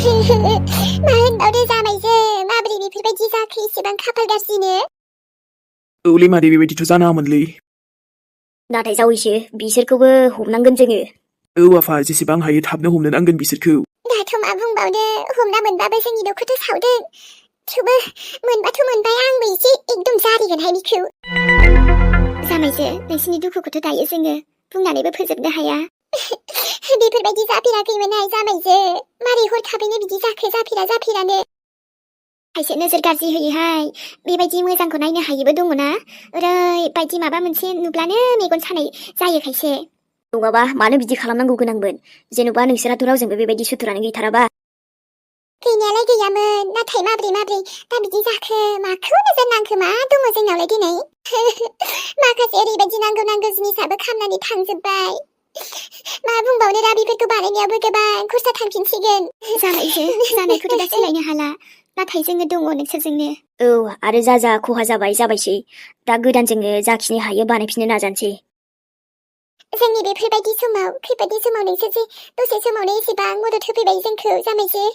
मा होनबावदो जामायजो माबोरै बेफोरबायदि जाखो इसेबां खाफाल गाज्रिनो औलै मादै बेबायदिथ' जानो हामोनलै नाथाय जावैसो बिसोरखौबो हमनांगोन जोङो औ आफा जेसेबां हायो थाबनो हमनो नांगोन बिसोरखौ दाथ' मा बुंबावनो हमना मोनबाबो जोंनि न'खौथ' सावदों थेवबो मोनबाथ' मोनबाय आंबो एसे एकदम जारिगोनहाय बिखौ जामायजो नोंसिनि दुखुखौथ' दायो जोङो बुंनानैबो फोजोबनो हाया बेफोरबायदि जाफेराखैमोनहाय जामायजो मारै हरखाबैनो बिदि जाखो जाफेरानो खायसे नोजोर गाज्रि होयोहाय बेबायदि मोजांखौ नायनो हायैबो दङना ओरैबायदि माबा मोनसे नुब्लानो मेगन सानाय जायो खायसे नङाबा मानो बिदि खालामनांगौ गोनांमोन जेन'बा नोंसोराथ' रावजोंबो बेबायदि सुथुरानो गैथाराबा गैनायालाय गैयामोन नाथाय माब्रै दा बिदि जाखो माखौ नोजोर नांखो मा दङ जोंनावलाय दिनै माखासे ओरैबायदि नांगौ जिनिसाबो खामनानै थांजोब्बाय मा बुंबावनो दा बेफोरखौ बानायनायावबो गोबां खरसा थांफिनसिगोन जानायजो जानायखौथ' दा सोलायनो हाला नाथाय जोङो दङ नोंसोरजोंनो औ आरो जा खहा जाबायसै दा गोदान जोङो जाखिनि हायो बानायफिननो नाजानोसै जोंनि बेफोरबायदि समाव खैफोदनि समाव नोंसोर जे दसे समावनो एसेबां मदद होफैबाय जोंखौ जामायजो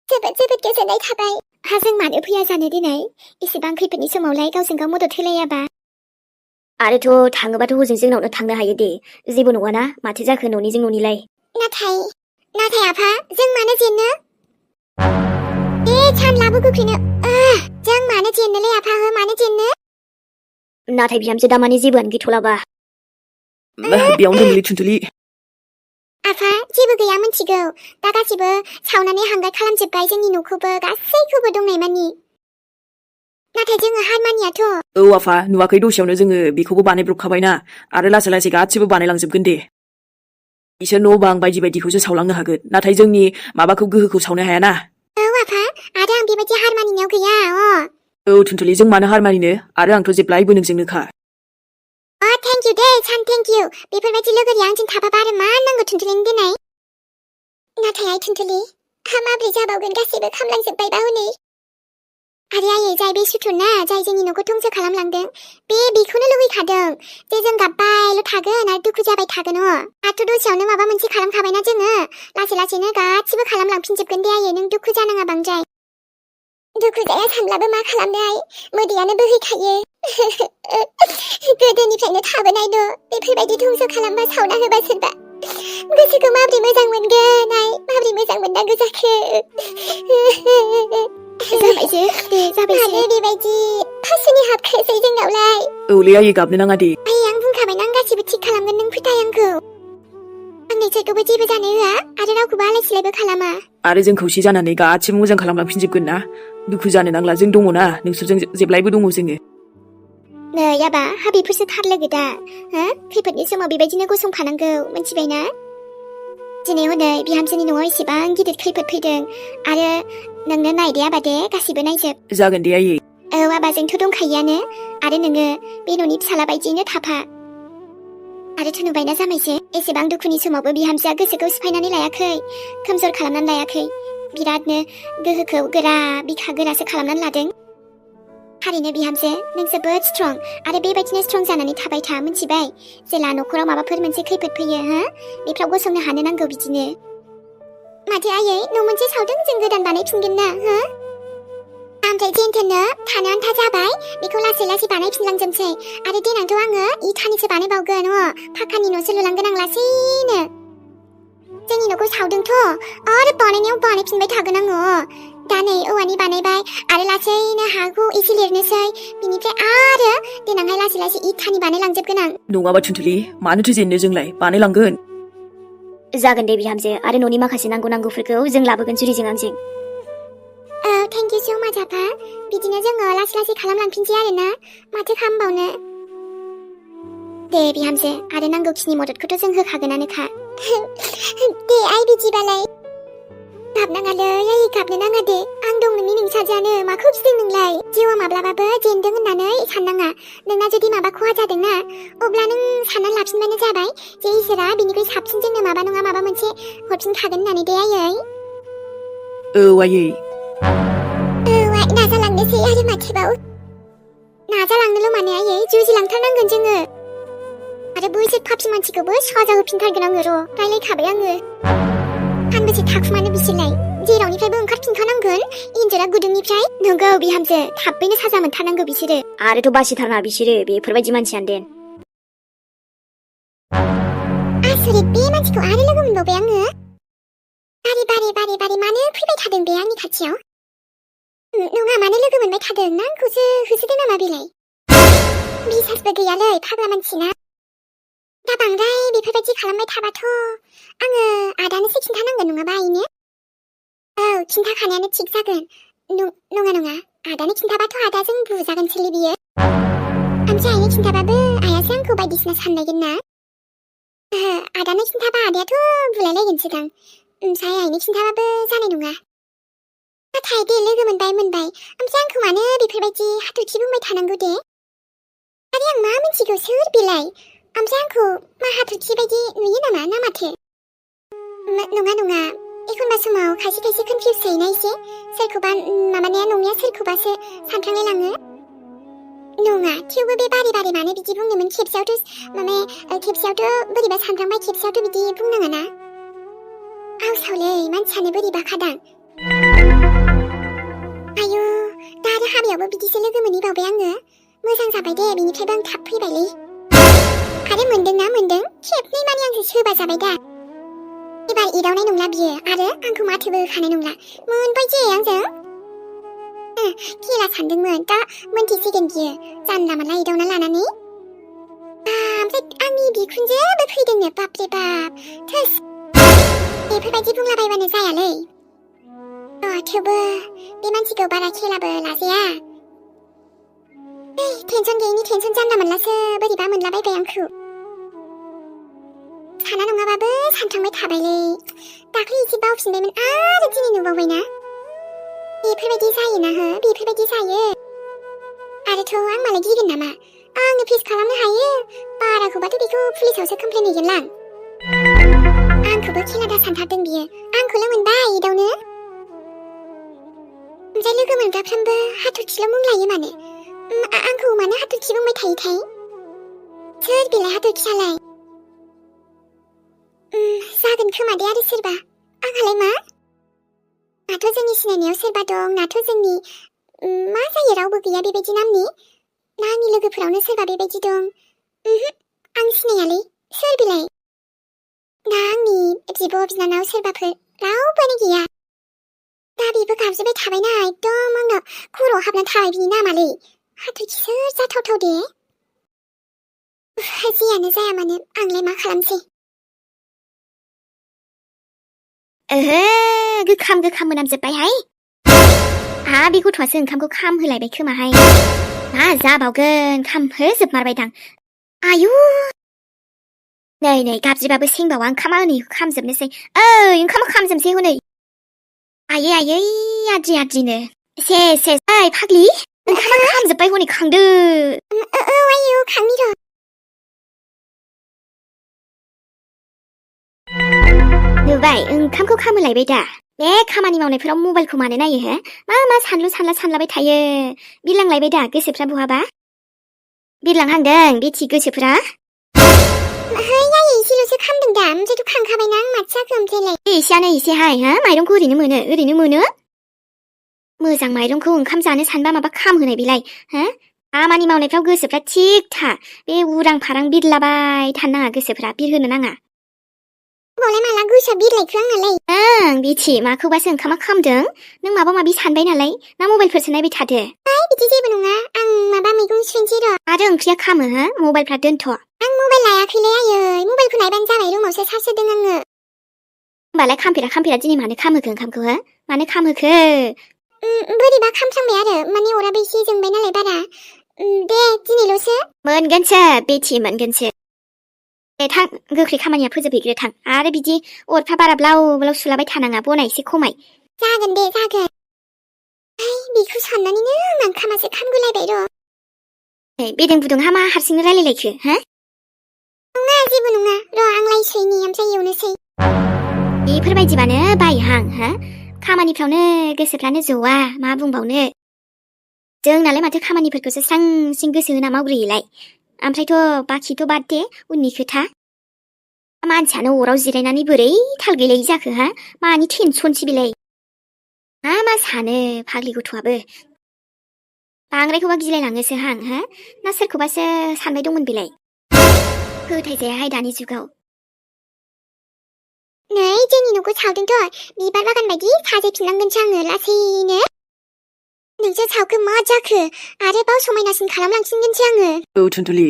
जोबोद गोजोननाय थाबाय जों मानो फैया जानो दिनै एसेबां खैफोदनि समावलाय गावजों गाव मदद होलायाबा आरोथ' थाङोबाथ' हजों जोंनावनो थांनो हायो दे जेबो नङाना माथो जाखो न'निजों न'निलाय नाथाय आफा जों मानो जेननो सानलाबो गोख्रैनो जों मानो जेननोलै आफा मानो जेननो नाथाय बिहामजो दा माने जेबोआनो गैथ'लाबा बेयावनो दोनलै थुनथुलि आफा जेबो गैया मिथिगौ दा गासिबो सावनानै हांगार खालामजोब्बाय जोंनि न'खौबो गासैखौबो दंनाय मानि नाथाय जोङो हार मानियाथ' औ आफा नुवाखै दसेयावनो जोङो बेखौबो बानायब्रबखाबायना आरो लासै गासिबो बानायलांजोबगोन दे बिसोर न' बां बायदिखौसो सावलांनो हागोन नाथाय जोंनि माबाखौ गोहोखौ सावनो हायाना औ आफा आरो आं बेबायदि हार मानिनायाव गैया औ थुनथुलि जों मानो हार मानिनो आरो आंथ' जेब्लायबो नोंजोंनोखा थेंक इउ दे सान थेंक इउ बेफोरबायदि लोगोरिया आंजों थाफाबा आरो मा नांगौ थुनथुलिनि दिनै नाथाय थुनथुलि माब्रै जाबावगोन गासैबो खामलांजोब्बायबा हनै आरो आयै जाय बे सुथुरना जाय जोंनि न'खौ धंस खालामलांदों बेखौनो लुबैखादों जे जों गाबबायल' थागोन आरो दुखु जाबाय थागोन दाथ' दसेयावनो माबा मोनसे खालामखाबायना जोङो लासैनो गासिबो खालामलांफिनजोबगोन दे आयै नों दुखु जानाङा बांद्राय दुखु जाया सानब्लाबो मा खालामनो आइ मोदैयानो बोहैखायो गोदोनिफ्रायनो थाबोनाय न' बेफोरबायदि धंस खालामबा सावना होबा सोरबा गोसोखौ माबोरै मोजां मोनगोन आइ माबोरै मोजां मोननांगौ जाखो जाबायसो दे जाबायसो मानो बेबायदि फासुनि हाबखासै जोंनावलाय औलै आयै गाबनो नाङा दे आं बुंखाबायना आं गासिबो थिग खालामगोन नों फोथाय आंखौ आं नोंसोरखौबो जेबो जानो होआ आरो रावखौबो आलाय सिलायबो खालामा आरो जों खौसे जानानै गासिबो मोजां खालामलांफिनजोबगोन ना दुखु जानो नांला जों दङना नोंसोरजों जेब्लायबो दङ जोङो नै आबा बेफोरसो थार लोगो दा खैफोदनि समाव बेबायदिनो गसंफानांगौ मिथिबायना दिनै हनै बिहामजोनि न'आव एसेबां गिदिर खैफोद फैदों आरो नोंनो नायदे आबा दे गासिबो नायजोब जागोन दे आयै औ आबा जोंथ' दंखायोआनो आरो नोङो बे न'नि फिसाला बायदियैनो थाफा आरोथ' नुबायना जामायसो एसेबां दुखुनि समावबो बिहामजोआ गोसोखौ सिफायनानै लायाखै खोमजोर खालामनानै लायाखै बिरादनो गोहोखौ गोरा बिखा गोरासो खालामनानै लादों थारैनो बिहामजो नों जोबोद स्ट्रं आरो बेबायदिनो स्ट्रं जानानै थाबाय था मिथिबाय जेला न'खराव माबाफोर मोनसे खैफोद फैयो बेफ्राव गसंनो हानो नांगौ बिदिनो माथो आयै न' मोनसे सावदों जों गोदान बानायफिनगोन ना ओमफ्राय जेनथेननो थानो आन्था जाबाय बेखौ लासै बानायफिनलांजोबसै आरो देनांथ' आङो इथानिसो बानायबावगोन फाखानि न'सो लुलांगोन आं लासैनो जोंनि न'खौ सावदोंथ' आरो बानायनायाव बानायफिनबाय थागोन आङो दा नै औवानि बानायबाय आरो लासैनो हाखौ एसे लिरनोसै बिनिफ्राय आरो देनांहाय लासै इथानि बानायलांजोबगोन आं नङाबा थुनथुलि मानोथो जेननो जोंलाय बानायलांगोन जागोन दे बिहामजो आरो न'नि माखासे नांगौफोरखौ जों लाबोगोन जुरिजों आंजों थेंक इउ सो माच आफा बिदिनो जोङो लासै खालामलांफिनसै आरोना माथो खालामबावनो दे बिहामजो आरो नांगौखिनि मददखौथ' जों होखागोनानोखा दे आइ बिदिबालाय गाबनाङालै आइ गाबनो नाङा दे आं दं नोंनि नोंसाजोआनो माखौ गिदों नोंलाय जिउआ माब्लाबाबो जेनदों होननानै साननाङा नोंना जुदि माबा खहा जादोंना अब्ला नों साननानै लाफिनबानो जाबाय जे इसोरा बिनिख्रुइ साबसिन जोंनो माबा नङा माबा मोनसे हरफिनखागोन होननानै दे आयै औ आयै नाजालांनोसै आरो माथोबाव नाजालांनोल' माने आयै जुजिलांथारनांगोन जोङो आरो बैसोर पापि मानसिखौबो साजा होफिनथारगोन आङो रायलायखाबाय आङो सानबेसे थाखुमानो बिसोरलाय जेरावनिफ्रायबो ओंखारफिनखानांगोन एन्जरा गुदुंनिफ्राय नंगौ बिहामजो थाबैनो साजा मोनथारनांगौ बिसोरो आरोथ' बासिथारना बिसोरो बेफोरबायदि मानसियानो देन आसरित बे मानसिखौ आरो लोगो मोनबावबाय आङो बारे मानो फैबाय थादों बे आंनि खाथियाव नङा मानो लोगो मोनबाय थादों ना आंखौसो होसोदों नामा बेलाय बिसासबो गैयालै फाग्ला मानसिना दा बांद्राय बेफोरबायदि खालामबाय थाबाथ' आङो आदानोसो खिन्थानांगोन नङाबा आइनो औ खिन्थाखानायानो थिग जागोन नङा आदानो खिन्थाबाथ' आदाजों बुजागोनसोलै बियो ओमफ्राय आइनो खिन्थाबाबो आइयासो आंखौ बायदिसिना सानलायगोन ना आदानो खिन्थाबा आदायाथ' बुलायलायगोनसोदां ओमफ्राय आइनो खिन्थाबाबो जानाय नङा नाथाय दे लोगो मोनबाय ओमफ्राय आंखौ मानो बेफोरबायदि हाथरखि बुंबाय थानांगौ दे आरो आं मा मिथिगौ सोर बिलाय ओमफ्राय आंखौ मा हाथरखि बायदि नुयो नामा ना माथो नङा एखनबा समाव खायसे कनफिउस जायोना एसे सोरखौबा माबानाया नङैया सोरखौबासो सानफ्रांलायलाङो नङा थेवबो बे बारे मानो बिदि बुंदोंमोन खेबसेयावथ' बोरैबा सानफ्रांबाय खेबसेयावथ' बिदि बुंनाङा ना आवसावलै मानसियानो बोरैबा खादां आयु दा आरो हाबायावबो बिदिसो लोगो मोनहैबावबाय आङो मोजां जाबाय दे बिनिफ्रायबो आं थाब फैबायलै आरो मोनदों खेबनै माने आंसो सोबा जाबाय दा एबार एदावनाय नंला बियो आरो आंखौ माथोबो होखानाय नंला मोनबाय जे आंजों खेला सानदोंमोन दा मोनथिसिगोन बियो जानला मानला एदावना लानानै ओमफ्राय आंनि बिखुनजोबो फैदोंनो बापरे बाप थोस बेफोरबायदि बुंलाबायबानो जायालै थेवबो बे मानसिखौ बारा खेलाबो लाजाया टेनसन गैयिनि टेनसन जानला मोनलासो बोरैबा मोनलाबायबाय आंखौ साना नङाबाबो सानफ्रांबाय थाबायलै दाख्लै एसे बावफिनबायमोन आरो दिनै नुबावबायना बेफोरबायदि जायोना बेफोरबायदि जायो आरोथ' आं मालाय गिगोन नामा आंनो फेस खालामनो हायो बाराखौबाथ' बेखौ पुलिसावसो कमप्लेन हैगोनलां आंखौबो खेला दा सानथारदों बियो आंखौल' मोनबाय एदावनो ओमफ्राय लोगो मोनग्राफ्रामबो हाथरखिल' मुंलायो मानो आंखौ मानो हाथरखि बुंबाय थायोथाय सोर बेलाय हाथरखियालाय जागोन खोमा दे आरो सोरबा आंहालाय माथ' जोंनि सिनायनायाव सोरबा दं नाथ' जोंनि मा जायो रावबो गैया बेबायदि नामनि ना आंनि लोगोफोरावनो सोरबा बेबायदि दं आं सिनायालै सोर बेलाय दा आंनि बिब' बिनानाव सोरबाफोर रावबोआनो गैया दा बेबो गाबज्रिबाय थाबायना एकदम आंनाव खर'आव हाबनानै थाबाय बिनि नामालै हाथरखि सोर जाथावथाव दे जियानो जाया मानो आंलाय मा खालामसै गोखाम मोनामजोब्बायहाय बे गथ'आसो ओंखामखौ खामहोलायबाय खोमाहाय मा जाबावगोन खामहोजोबमारबायदां आयु नै गाबज्रिबाबो सेंबावा ओंखामा ओनैखौ खामजोबनोसै ओंखामा खामजोबनोसै हनै आयै आद्रिनो सेस ओइ फाग्लि ओंखामा खामजोब्बाय हनै खांदो आयु खांनि र' नुबाय ओंखामखौ खामहोलायबाय दा बे खामानि मावनायफोराव मबाइलखौ मानो नायो मा सानलु सानलाबाय थायो बिरलांलायबाय दा गोसोफ्रा बहाबा बिरलांहांदों बेथि गोसोफ्रा आयै एसेल'सो खामदों दा ओमफ्रायथ' खांखाबायना आं माथो जाखो ओमफ्रायलाय एसेयानो एसेहाय माइरंखौ ओरैनो मोनो मोजां माइरंखौ ओंखाम जानो सानबा माबा खामहोनाय बेलाय खामानि मावनायफ्राव गोसोफ्रा थिग था बे उरां फारां बिरलाबाय थानो नाङा गोसोफ्रा बिरहोनो नाङा मालाय माला गोसोआ बिरलायखो आंनालाय बिथि माखौबासो ओंखामा खामदों नों माबा माबि सानबाय नालाय ना मबाइलफोरसो नायबाय थादो बिदि जेबो नङा आं माबा मैगं सुनोसै र' आरो ओंख्रिया खामो मबाइलफ्रा दोनथ' आं मबाइल लायाखैलै आयै मबाइलखौ नायबानो जाबाय रुमावसो चार्ज होदों आङो होमबालाय खामफेरा दिनै मानो खामहोखो ओंखामखौ मानो खामहोखो बोरैबा खामफ्रांबाय आरो माने अराबो एसे जोंबाय नालाय बारा दे दिनैल'सो मोनगोनसो बेथि मोनगोनसो दे थां गोख्रै खामानिया फोजोबहैग्रो थां आरो बिदि अरफ्रा बारा ब्लाव सुलाबाय थानाङा बना एसे खमाय जागोन दे जागोन बेखौ साननानैनो आं ओंखामासो खामगुलायबाय र' बेदों बुदुं मा हारसिंनो रायलायलायखो नङा जेबो नङा र' आं लायसैनि ओमफ्राय एवनोसै बेफोरबायदिबानो बायोहां खामानिफ्रावनो गोसोफ्रानो ज'वा मा बुंबावनो जोंनालाय माथो खामानिफोरखौसो स्रां गोसो होना मावग्रोयोलाय ओमफ्रायथ' बाखिथ' बाद दे उननि खोथा मानसियानो अराव जिरायनानै बोरै थाल गैलायै जाखो हा मानि टेनसनसै बेलाय मा सानो फाग्लि गथ'आबो बांद्रायखौबा गिलायलाङोसो हां हा ना सोरखौबासो सानबाय दंमोन बेलाय फोथायजायाहाय दानि जुगाव नै जोंनि न'खौ सावदोंथ' बिबार बागान बायदि साजायफिननांगोनसो आङो लासैनो नोंसोर सावखो मा जाखो आरोबाव समायनासिन खालामलांफिनगोनसो आङो औ थुनथुलि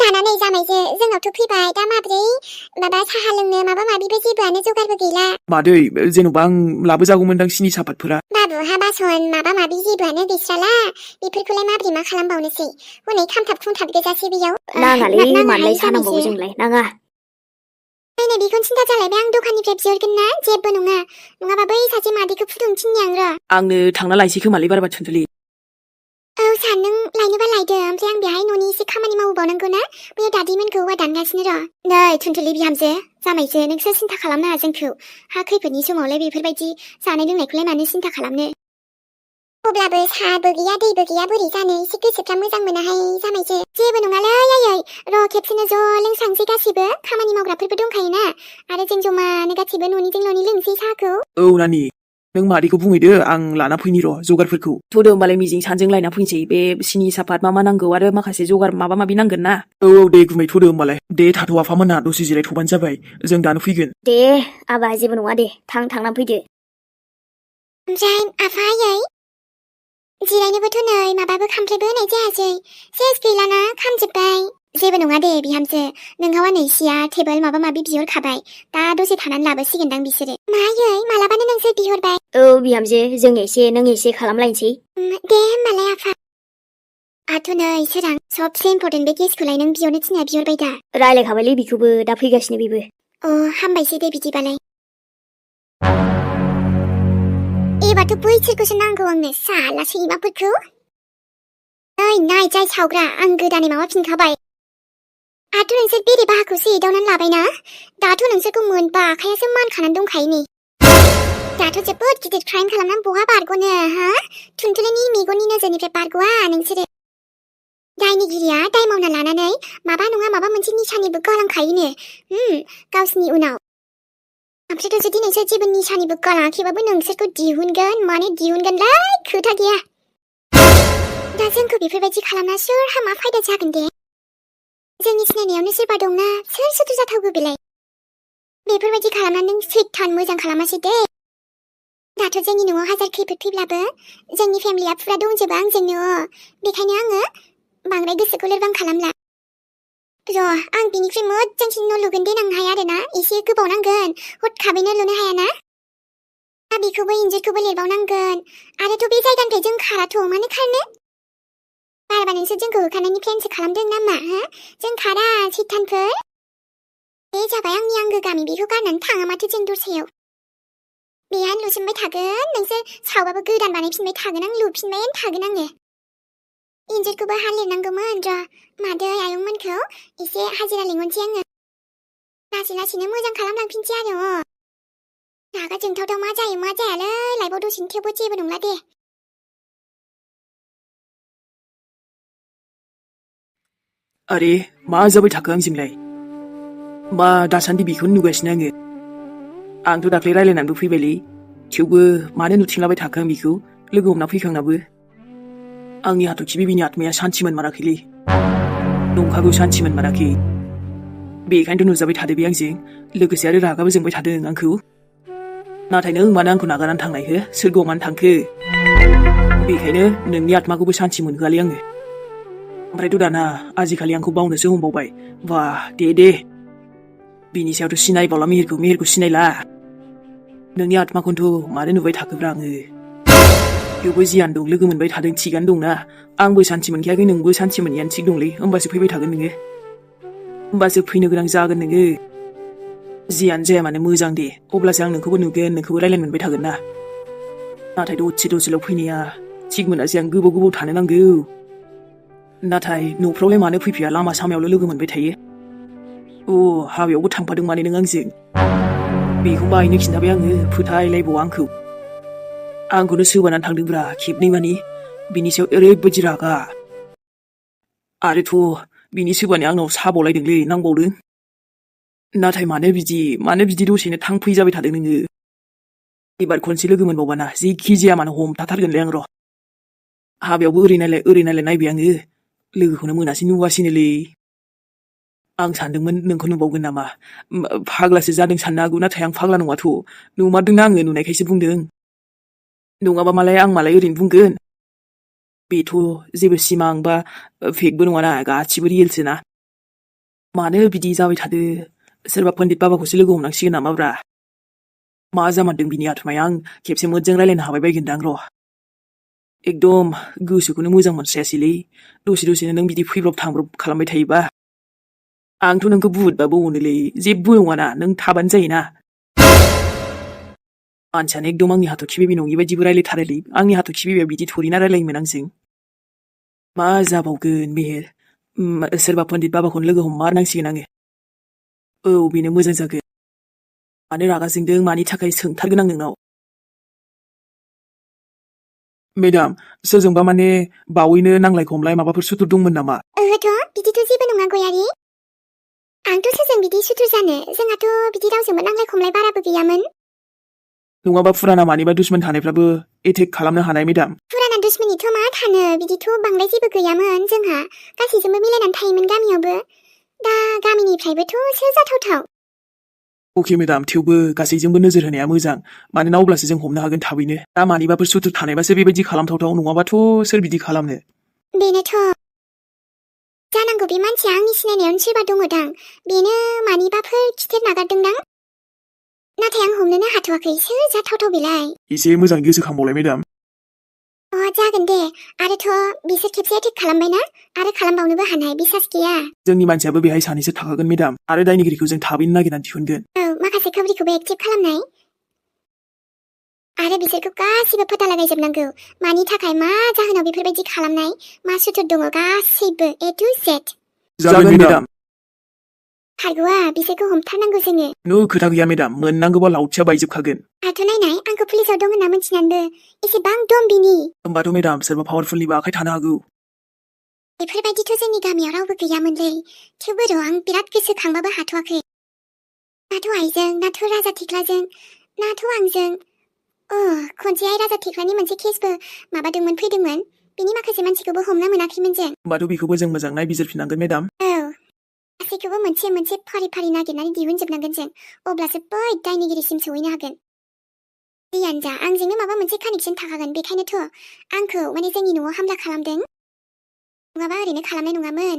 दाना नै जामायजो जोंनावथ' फैबाय दा माब्रै माबा साहा लोंनो माबा माबिबो जेबोआनो जगारबो गैला मादै जेन'बा आं लाबोजागौमोनदां सिनि सापातफोरा बाबुहा बासन माबा माबि जेबोआनो गैस्राला बेफोरखौलाय माब्रै मा खालामबावनोसै हनै खामथाब खुंथाब गोजासै बेयाव नाङालै नाङाहाय मानलाय सानांबावो जामायजो जोंलाय नाङा नायनो बेखौनो सिन्था जालायबाय आं दखाननिफ्राय बिहरगोन ना जेबो नङा नङाबा बै सासे मादैखौ फुदुंनो थिननि आं र' आंनो थांना लायसै खोमालै बारबा थुनथुलि औ सान नों लायनोबा लायदो ओमफ्राय आं बेहाय न'नि एसे खामानि मावबावनांगौ ना बैयाव दादिमोनखौ औवा दानगासिनो र' नै थुनथुलि बिहामजो जामायजो नोंसोर सिन्था खालामनाङा जोंखौ हा खैफोदनि समावलाय बेफोरबायदि जानाय लोंनायखौलाय मानो सिन्था खालामनो अब्लाबो साहाबो गैया दैबो गैया बोरै जानो एसे गोसोफ्रा मोजां मोनाहाय जामायजो जेबो नङालै आयै र' खेबसेनो ज' लोंसांसै गासिबो खामानि मावग्राफोरबो दंखायोना आरो जों जमानो गासिबो न'निजों न'नि लोंसै साहाखौ औ नानि नों मादैखौ बुंहैदो आं लाना फैनि र' जगारफोरखौ थ'दो होमबालाय मिजिं सानजों लायना फैनोसै बे सिनि सापात मा नांगौ आरो माखासे जगार माबा माबि नांगोन ना औ दे गुमै थ'दो होमबालाय दे थाथ' आफामोनहा दसे जिरायथ'बानो जाबाय जों दानो फैगोन दे आबा जेबो नङा दे थांना फैदो ओमफ्राय आफा आयै जिरायनोबोथ' नै माबाबो खामफ्लायबो होनाय जायासै सेस गैलाना खामजोब्बाय जेबो नङा दे बिहामजो नोंहाव नै सियार टेबोल माबा माबि बिहरखाबाय दा दसे थानानै लाबोसिगोनदां बिसोरो मायै मालाबानो नोंसोर बिहरबाय औ बिहामजो जों एसे नों एसे खालामलायनोसै दे होमबालाय आफा आथ' नै सोरां सबसे इम्पर्टेन्ट बे गेसखौलाय नों बिहरनो थिननाया बिहरबाय दा रायलायखाबायलै बेखौबो दा फैगासिनो बेबो हामबायसै दे बिदिबालाय एबारथ' बैसोरखौसो नांगौ आंनो साला सैमाफोरखौ नै नाय जाय सावग्रा आं गोदानै माबाफिनखाबाय आथ' नोंसोर बेरे बाहाखौसो एदावनानै लाबायना दाथ' नोंसोरखौ मोनबा आखायासो मानखानानै दंखायो नै दाथ' जोबोद गिदिर क्राइम खालामनानै बहा बारग'नो हा थुनथुलिनि मेगननि नोजोरनिफ्राय बारग'आ नोंसोरो दायनिगिरिया दाय मावना लानानै माबा नङा माबा मोनसे निशानिबो गालांखायोनो गावसिनि उनाव ओमफ्रायथ' जुदि नोंसोर जेबो निशानिबो गालाङाखैबाबो नोंसोरखौ दिहुनगोन माने दिहुनगोनलै खोथा गैया दा जोंखौ बेफोरबायदि खालामना सोरहा मा फायदा जागोन दे जोंनि सिनायनायावनो सोरबा दंना सोर सुथु जाथावगौ बेलाय बेफोरबायदि खालामनानै नों सैथान मोजां खालामासै दे दाथ' जोंनि न'आव हाजार खैफोद फैब्लाबो जोंनि फेमिलिया फुरा दंजोबो आंजोंनो बेखायनो आङो बांद्राय गोसोखौ लोरबां खालामला र' आं बिनिख्रुइ मोजांसिन न' लुगोन देनांहाय आरोना एसे गोबाव नांगोन हरखाबैनो लुनो हायाना दा बेखौबो इन्जुरखौबो लिरबावनांगोन आरोथ' बे जायगानिफ्राय जों खाराथ' मानो खारनो बारबा नोंसोर जोंखौ होखानायनि प्लेनसो खालामदों नामा हो जों खारा सैथानफोर बे जाबाय आंनि आंगो गामि बेखौ गारनानै थाङा माथो जों दस्रायाव बेहाय लुफिनबाय थागोन नोंसोर सावबाबो गोदान बानायफिनबाय थागोन आं लुफिनबायानो थागोन आङो इन्जुरखौबो हा लिरनांगौमोन र' मादै आयंमोनखौ एसे हाजिरा लिंहरनोसै आङो लासै लासैनो मोजां खालामलांफिनसै आरो रागा जोंथावथाव मा जायो मा जायालै लाइफआव दसेनो थेवबो जेबो नंला दे अरे मा जाबाय थाखो आंजोंलाय मा दासान्दि बेखौनो नुगासिनो आंथ' दाख्लै रायलायनानैबो फैबायलै थेवबो मानो नुथिंलाबाय थाखो आं बेखौ लोगो हमना फैखांनाबो आंनि हाथरखि बिबिनि आत्माया सान्थि मोनमाराखैलै नंखागौ सान्थि मोनमाराखै बेखायनोथ' नुजाबाय थादो बे आंजों लोगोसे आरो रागाबो जोंबाय थादों आंखौ नाथाय नों मानो आंखौ नागारनानै थांनाय हो सोरगोआव मानो थांखो बेखायनो नोंनि आत्माखौबो सान्थि मोनहोआलै आङो ओमफ्रायथ' दाना आजिखालि आंखौ बावनोसो हमबावबाय बा दे बिनि सायावथ' सिनायबावला मेहेरखौ सिनायला नोंनि आत्माखौनोथ' मानो नुबाय थाखोब्रा आङो बेवबो जियानो दं लोगो मोनबाय थादों थिगानो दंना आंबो सान्थि मोनखायाखै नोंबो सान्थि मोनैयानो थिग दंलै होमबासो फैबाय थागोन नोङो होमबासो फैनो गोनां जागोन नोङो जियानो जाया मानो मोजां दे अब्लासो आं नोंखौबो नुगोन नोंखौबो रायलायनो मोनबाय थागोन ना नाथाय दसेल' फैनाया थिग मोनासै आं गोबाव थानो नांगौ नाथाय न'फ्रावलाय मानो फैफिया लामा सामायावल' लोगो मोनबाय थायो हाबायावबो थांफादों माने नों आंजों बेखौ बायनो खिन्थाबाय आङो फोथायलायबावा आंखौनो सोबानानै थांदोंब्रा खेबनै मानि बिनि सायाव ओरैबायदि रागा आरोथ' बिनि सोबानाया आंनाव साबावलायदोंलै नांबावदों नाथाय मानो बिदि दसेनो थांफै जाबाय थादों नोङो? एबार खनसे लोगो मोनबावबाना जेखि जाया मानो हमथाथारगोनलै आं र'। हाबायावबो ओरै नायलाय नायबाय आङो। लोगोखौनो मोनासै नुवासैनोलै। आं सानदोंमोन नोंखौ नुबावगोन नामा। फाग्लासो जादों साननो हागौ, नाथाय आं फाग्ला नङाथ'। नुमारदोंना आङो, नुनायखायसो बुंदों। नङाबा आं ओरैनो बुंगोन। बेथ' जेबो सिमां बा फेकबो नङाना, गासिबो रियेलसो ना। मानो बिदि जाबाय थादो? सोरबा पन्डित बाबाखौसो लोगो हमनांसिगोन नामाब्रा? मा जामारदों बिनि आथुमाया? आं खेबसे मोजां रायलायनो हाबाय बायगोनदां र'। एकदम गोसोखौनो मोजां मोनस्रायासैलै। दसेनो नों बिदि फैब्रब थांब्रब खालामबाय थायोबा। आंथ' नोंखौ बुहुदबाबो अनोलै, जेबो नङाना, नों थाबानो जायोना। मानसियानो एकदम आंनि हाथरखि बेबे नङि बायदिबो रायलायथारोलै। आंनि हाथरखि बेबेया बिदि थरिना रायलायोमोन आंजों? मा जाबावगोन मेहेर? सोरबा पन्डित बाबाखौनो लोगो हममारनांसिगोन आङो। औ, बेनो मोजां जागोन। मानो रागा जोंदों, मानि थाखाय सोंथारगोन आं नोंनाव। मेडाम, सोरजोंबा बावैनो नांलाय खमलाय माबाफोर सुथुर दंमोन नामा? ओहोथ' बिदिथ' जेबो नङा गयारि। आंथ' सोरजों बिदि सुथुर जानो? जोंहाथ' बिदि रावजोंबो नांलाय खमलाय बाराबो गैयामोन। नङाबा फुराना मानिबा दुश्मन थानायफ्राबो एटेक खालामनो हानाय मेडाम। फुराना दुश्मनिथ' मा थानो, बिदिथ' बांद्राय जेबो गैयामोन जोंहा। गासैजोंबो मिलायनानै थायोमोन गामियावबो। दा गामिनिफ्रायबोथ' सोर जाथावथाव? अके मेडाम, थेवबो गासैजोंबो नोजोर होनाया मोजां। मानोना अब्लासो जों हमनो हागोन थाबैनो। दा मानिबाफोर सुथुर थानायबासो बेबायदि खालामथावथाव, नङाबाथ' सोर बिदि खालामनो? बेनोथ'। जानांगौ बे मानसिया आंनि सिनायनायावनो सोरबा दङदां। बेनो मानिबाफोर खिथेर नागारदोंदां। नाथाय आं हमनोनो हाथ'वाखै, सोर जाथावथाव बेलाय? एसे मोजाङै गोसोखांबावलाय मेडाम। जागोन दे। आरोथ' बिसोर खेबसे एटेक खालामबायना, आरो खालामबावनोबो हानाय बिसास गैया। जोंनि मानसियाबो बेहाय सानैसो थाखागोन मेडाम, आरो दायनिगिरिखौ जों थाबैनो नागिरनानै दिहुनगोन। औ, माखासे खबरिखौबो एक्टिभ खालामनाय। आरो बिसोरखौ गासिबो पता लागायजोबनांगौ। मानि थाखाय, मा जाहोनाव बेफोरबायदि खालामनाय, मा सुथुर दङ गासैबो ए टु जेड। जागोन मेडाम। खारग'आ, बिसोरखौ हमथारनांगौ जोङो। नो खोथा गैया मेडाम, मोननांगौबा लावथिया बायजोबखागोन। दाथ' नायनाय, आंखौ पुलिसाव दं होनना मिथिनानैबो एसेबां दम बिनि। होमबाथ' मेडाम, सोरबा पावारफुलनिबो आखाइ थानो हागौ। बेफोरबायदिथ' जोंनि गामियाव रावबो गैयामोनलै। थेवबो र', आं बिराद गोसोखांबाबो हाथ'वाखै। नाथ' आइजों, नाथ' राजा थिख्लाजों, नाथ' आंजों। खनसेहाय राजा थिख्लानि मोनसे केसबो फैदोंमोन। बिनि माखासे मानसिखौबो हमनो मोनाखैमोन जों। होमबाथ' बेखौबो जों मोजां नायबिजिरफिननांगोन मेडाम। औ, गासैखौबो मोनसे फारि नागिरनानै दिहुनजोबनांगोन जों। अब्लासो बै दायनिगिरिसिम सौहैनो हागोन। जियानो जा, आंजोंनो माबा मोनसे कानेक्सन थाखागोन। बेखायनोथ' आंखौ जोंनि न'आव हामला खालामदों। नङाबा ओरैनो खालामनाय नङामोन।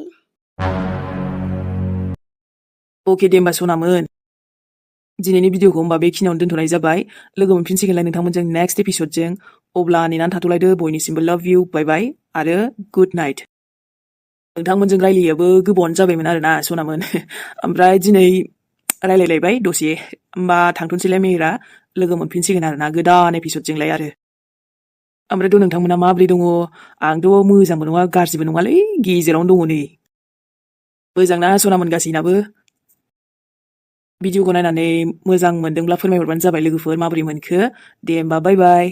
अके दे होमबा सनामोन। दिनैनि भिडिअखौ होमबा बेखिनियावनो दोनथ'नाय जाबाय। लोगो मोनफिनसिगोनलाय नोंथांमोनजों नेक्स्ट एपिसडजों। अब्ला नेनानै थाथ'लायदो। बयनिसिमबो लाभ इउ, बाय बाय आरो गुड नाइट। नोंथांमोनजों रायलायाबो गोबावानो जाबायमोन आरोना सनामोन। ओमफ्राय दिनै रायलायलायबाय दसे। होमबा थांथ'नोसैलाय मेहेरा। लोगो मोनफिनसिगोन आरोना गोदान एपिसडजोंलाय आरो। ओमफ्रायथ' नोंथांमोना माब्रै दङ? आंथ' मोजांबो नङा गाज्रिबो नङालै, गेजेरावनो दङ नै। मोजांना सनामोन गासैनाबो? भिडिअखौ नायनानै मोजां मोनदोंब्ला फोरमायहरबानो जाबाय लोगोफोर, माबोरै मोनखो। दे होमबा बाय बाय।